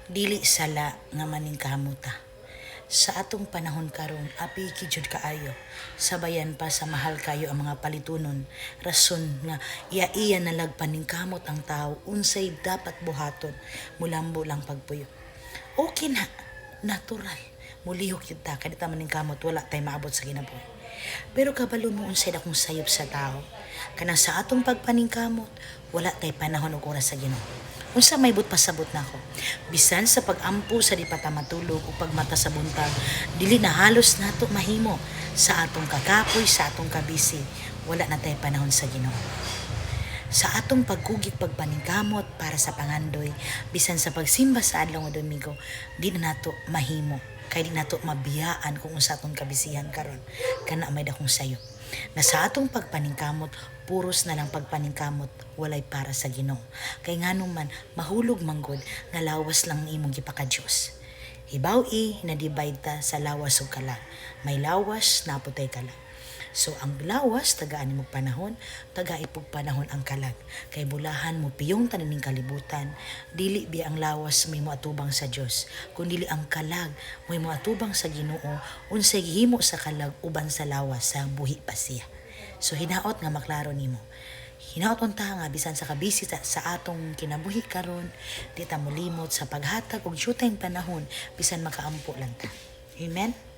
Dili sala nga maningkamot ta. Sa atong panahon karon, apiki jud kaayo. Sabayan pa sa mahal kayo ang mga palitunon. Rason nga iya-iya nalag paningkamot ang tao unsay dapat buhaton, mulambo lang pagpuyo. Okay na, natural. Mulihok jud ta kay di ta maningkamot, wala tay maabot sa kinabuhi. Pero kabalo mo unsay dakong sayop sa tao. Kanang sa atong pagpaningkamot, wala tay panahon ug oras sa Ginoo. Unsa may but pasabot nako? Bisan sa pag-ampo sa di pa ta matulog o pagmata sa buntag, dili na halos nato mahimo sa atong kakapoy, sa atong kabisi. Wala na tay panahon sa Ginoo. Sa atong pagkugit pagpaningkamot para sa pangandoy, bisan sa pagsimba sa adlaw nga Domingo, di na nato mahimo kay di nato mabiyaan kung unsa atong kabisihan karon. Kana may dakong sayop. Na sa atong pagpaningkamot, puros na lang pagpaningkamot, walay para sa Ginoo. Kay nganong man mahulog manggod nga lawas lang imong gipaka-Dios. Hibaw-i na divide ta sa lawas ug kalag. May lawas, naa pod tay kalag. So ang lawas tagaan nimo panahon, tagai pug panahon ang kalag. Kay bulahan mo piyong tanan ning kalibutan, dili biya ang lawas may moatubang sa Dios, kun dili ang kalag may moatubang sa Ginoo, unsay gihimo sa kalag uban sa lawas sa buhi pa siya. So hinaot nga maklaro nimo. Hinaot unta nga bisan sa kabisi sa atong kinabuhi karon, di ta molimot sa paghatag og dyutay panahon bisan makaampo lang ta. Amen.